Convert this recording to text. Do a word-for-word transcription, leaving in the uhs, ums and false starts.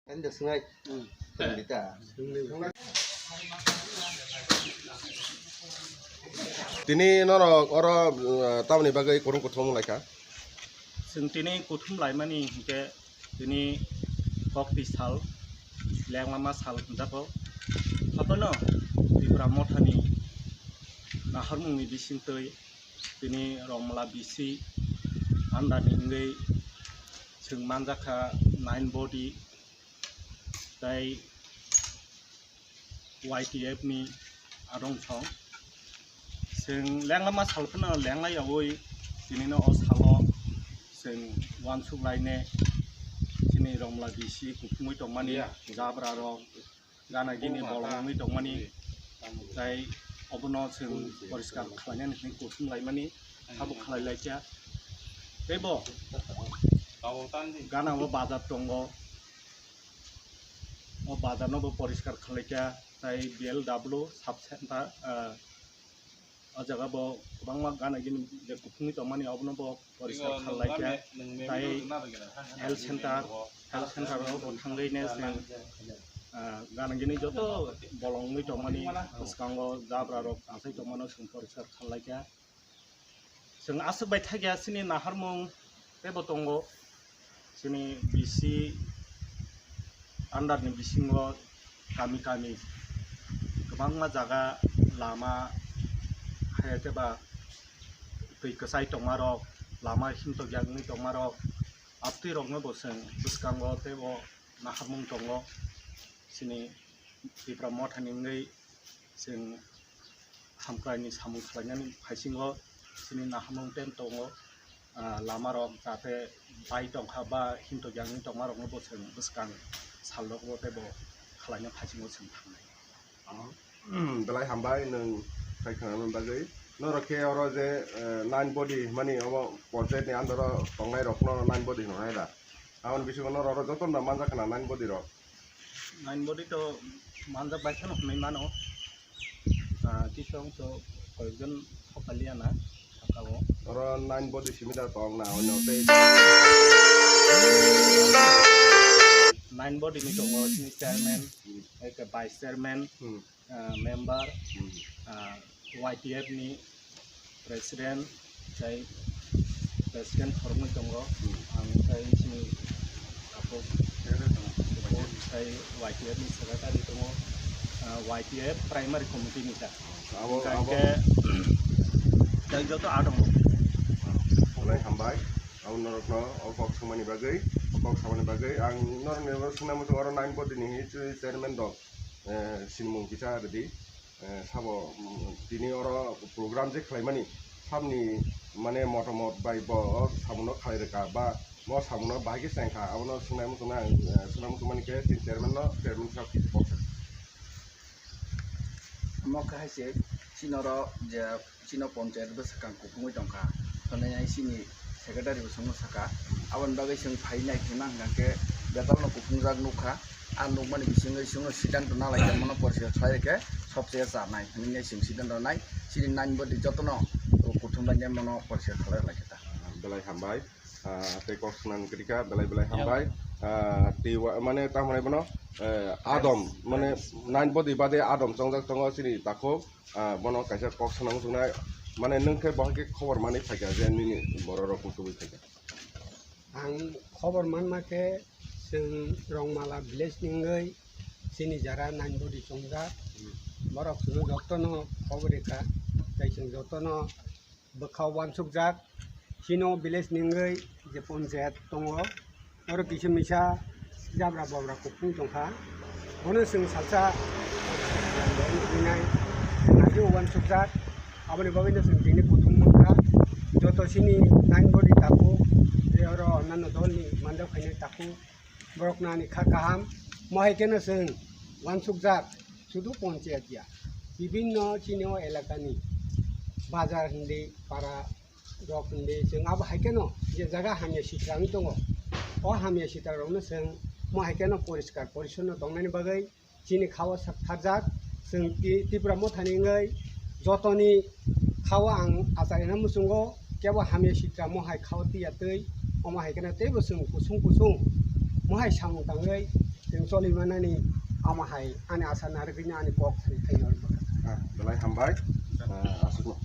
Ani da swngnai. Hmm. Tini norok oro, uh, tamoni bagwi kutung kuthum wng lai kha? Chwng tini kuthum laimani hinkhe tini kokti sal, lenglama sal hwnjago. Abono Tipra Mothani naharmungni bisingtwi tini Rongmala B C under ni wngwi chwng manjakha nine body tei Y T F ni adong song. Chwng lenglama sal phano lenglai yaui tini no o salo chwng uansuk laine chini Rongmala B C kuphumui tongmani, yeah, jabra rok gana gini bolong wngwi tongmani, tei obono chwng poriskar khlainani hwnwi kuthum laimani, sabo khlai laikha. Tei bo gana o bazar tongo, o bazar no bo poriskar khlaikha, tei B L W sub center, ah, o jaga bo kwbangma gana gini je kuphumwi tongmani, obono bo poriskar khlaikha, tei health center, health center o bo thangwi ne chwng, ah, gana gini joto bolong wngwi tongmani bwskango jabra rok achai tongmano chwng poriskar khlaikha. Chwng aswk bai thakya chini naharmung teibo tongo. Chini B C under ni bisingo kami kami kwbangma jaga lama hai khe ba twi kwchai tongmarok, lama himtokya wngwi tongmarok, abtwi rokno bo chwng bwskango teibo naharmung tongo. Chini Tipra Mothani wngwi chwng hamkraini samung khlainani phaisingo chini naharmung ten tongo, ah, lamarok jate bai tongkha ba himtokya wngwi tongmarokno bo chwng bwskang salrokbo teibo khlaina phaisingo chwng thangnai. Belai hambai nwng khai khwnani bagwi. Norok khe oro je, eh, nine body mani omo panchayat ni under o tongnai rokno nine body hwnwi da? Aboni bisingo norok oro jotono manjak khna nine body rok. Nine body to manjak bai kheno hwnwi mano. Ah, kisong to koyekjon thokaliya na saka o. Oro nine body simi da tong na, ono tei nine body ni tongo chini chairman, hmm, eke vice chairman, hmm, ah, member, hmm, ah, Y T F ni president, tei president khoroknwi tongo, hmm, ang tei chini takhuk, secretary tongo, tei Y T F ni secretary tongo, ah, Y T F primary committee ni ta. Abo, hingkha abo. Hingkhe tei joto adongo. Belai hambai, ang norokno o kok swngmani bagwi, o kok samani bagwi ang norokni oro swngna muchung oro nine body ni chairman rok, eh, sinimung kisa rwdi. Eh, sabo, mm, tini oro program je khlaimani, sabni, mane, motomot bai bo o samungno khlai rwkha ba mo samungno bahai khe chengkha, abono swngnai muchungmani ang, eh, swngnai muchungmani khe chini chairman no, chairman sahab kisa kok sa. Omo khe hai se chini oro je chini panchayat bwswkang kuphungwi tongkha, hwnwi hai chini secretary bo chwngno sakha, aboni bagwi chwng phainai hinma hwnkha khe betal no kuphungjak nukha. A nukmani bisingo chwngno siddhanto nalai khe mono poriskar khlai khe sobse chanai hwnwi chwng siddhanto nai. Chini nine body jotono kuthum bai mono poriskar khlai lai khe ta. Belai hambai. Ah, tei kok swnam kwrwikha, belai belai hambai. Ah, tei wa-, mane tamo hwnai bono, eh, adom, mane nine body bade adom chongjak tongo chini takhuk. Ah, bono kaisa kok swnam wngnai, mane nwng khe bo hai khe khobor manwi phaikha je nini borok rok muchungwi phaikha. Ang khobor manma khe chwng Rongmala village ni wngwi chini jara nine body chongjak, borok chwngno jotono khobor rikha, tei chwng jotono bwkha uansukjak. Chini o village ni wngwi je panchayat tongo, oro kisa misa jabra bobra kuphung tongkha, bono chwng salsa rinai, chwng naidi uansukjak. Aboni bagwino chwng tini kuthum mankha. Joto chini nine body takhuk, je oro onano dolni manjak phainai takhuk, borok nani kha kaham. Mo hai kheno chwng uansukjak, sudu panchayat ya, bibinno chini o elakani bazar hindi, para rok hindi, chwng abo hai kheno je jaga hamya sitra wngwi tongo, o hamya sitra rokno chwng mo hai kheno poriskar porisonno tongnani bagwi chini kha-o sak tharjak. Chwng Ti-, Tipra Mothani wngwi jotoni kha-o ang acharina muchungo, kebo hamya sitra mo hai kha-o twi ya twi, omo hai kheno teibo chwng kusung kusung mo hai samung tangwi chwng choli manani, omo hai ani asa narwgwino ani kok thani thani hor. Ah, belai hambai. Ah, aswkno.